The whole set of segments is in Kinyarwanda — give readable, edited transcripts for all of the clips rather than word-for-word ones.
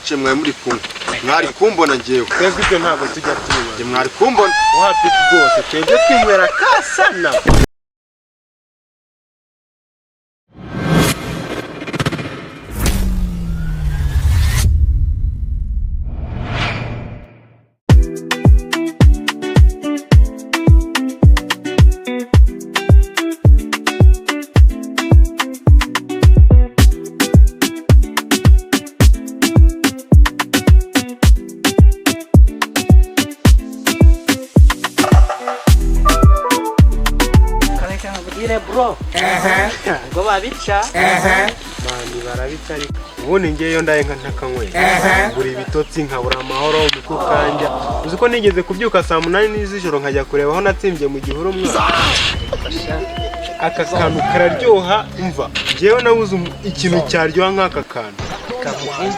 Ce mwari muri kumwe, mwari kumbona njyewe. Twebwe ibyo ntabwo tujya tubinywa. Njye mwari kumbona. Wapi rwose, twebwe twinywera kasana. Kareka nkubwire bro, ngo babica. Man, barabica, ariko ubundi ngewe ndaye nka ntakanyweye buri ibitotsi, nkabura amahoro umutwe ukanjya. Uzi ko nigeze kubyuka saa 8 z'ijoro nkajya kureba aho natsimbye mu gihuru? Umwana, aka kantu kararyoha. Umva, ngewe nabuze ikintu cyaryoha nk'aka kantu. Kamubwire,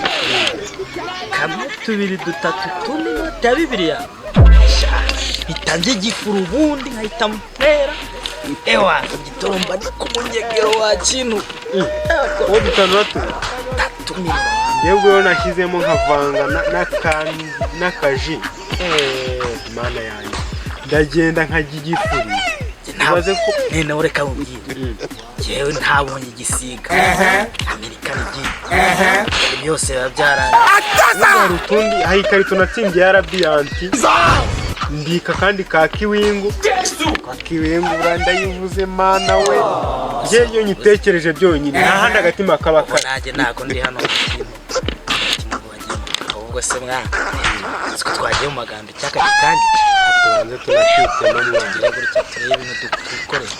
kamwe, tubiri, dutatu, tune, inoti ya bibiriya bitanze igifuru, ubundi nkahita mpera ewa igitoromba ni ku munyegero wa kintu. Uwo dutanu tubiri. Tatu minwa. Yewe, rero nashyizemo nkavanga n'akaji. Mana yanjye, ndagenda nkajya igifuri. Ibaze ko Nene, reka mubwire, njyewe ntabonye igisiga Amerika igiye, ibintu byose biba byarangiye. Hari utundi, hari ikarito natsindiye ya Radiant, mbika kandi ka kiwingu, ka kiwingu buriya ndayivuze. Mana we, njye iyo nyitekereje byonyine nta handi agatima kaba Ubwo kari. Nanjye ntabwo ndi hano mu kintu umutima ngo bagiye ahubwo se mwana, siko twagiye mu magambo icyaka kandi. Tubanze tunakitemo, mwana. Tugire gutya turebe ibintu dukoreye.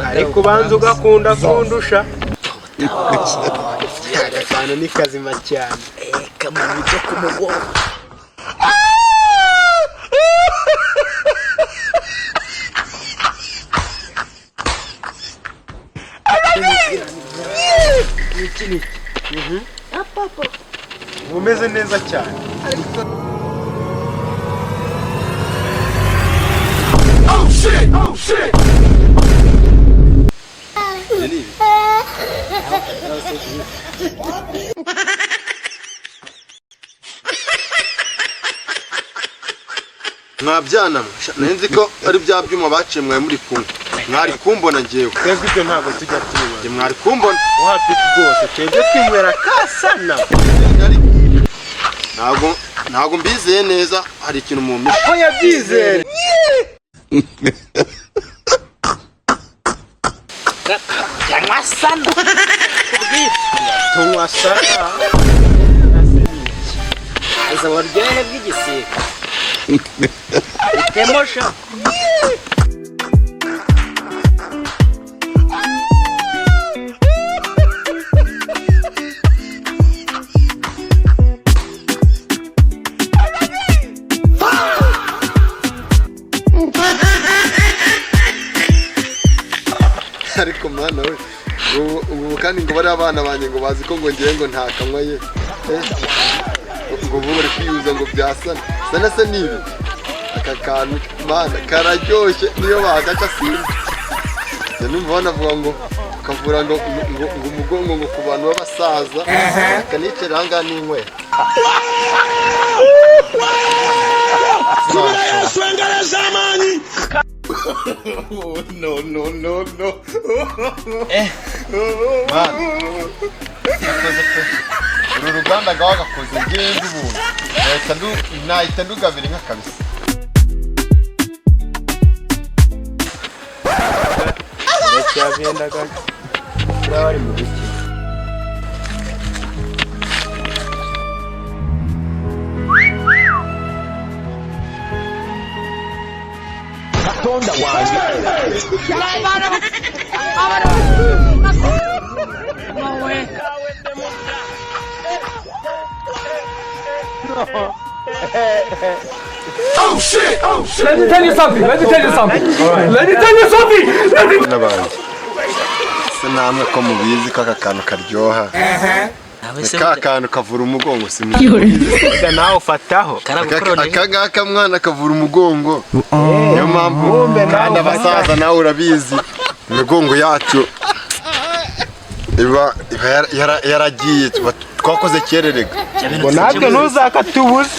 Ariko ubanza ugakunda kundusha. Aka kantu ni kazima cyane. Kamara ibyo ku mugongo. Iki ni iki? Uba umeze neza cyane. Ibyo ni ibi. Mwabyana mwe. Sha, nari nzi ko ari bya byuma baciye. Mwari muri kumwe, mwari kumbona njyewe. Twebwe ibyo ntabwo tujya tubinywa. Njye mwari kumbona. Wapi rwose, twebwe twinywera kasana. Ntabwo mbizeye neza, hari ikintu mumpishe. Aho yabyizere. Yanywa sana. Tunywa sana. Izo buryohe bw'igisiga bitemo sha. Ariko mwana we, ubu kandi ngo bari abana banjye ngo bazi ko ngo ngewe ngo nta kanywa ye. Ngo ubu bari kwiyuza ngo byasana sana se nibi. Aka kantu, mana, kararyoshye, niyo bagaca sinzi. Njya numva banavuga ngo kavura ngo umugongo, ngo ku bantu b'abasaza. Akanicara aha ngaha n'inywera. No, no, no, no. Mana, yakoze pe. Uru ruganda gawa gakoze ngenzi ubuntu. Nahita ndugabira inka kabisa. Ndacyagendaga buriya bari mu biki? Let me tell you something. Let me tell you something. Let me tell you something. Let me N'abandi se namwe ko mubizi ko aka kantu karyoha? Nawe se Ka kantu kavura umugongo si Burya nawe ufataho. Karagukorona. Aka ngaka mwana kavura umugongo, niyo mpamvu. Kumbe nawe Kandi abasaza, nawe urabizi, imigongo yacu iba yaragiye, tuba twakoze kererega. Ngo natwe ntuzakatubuze.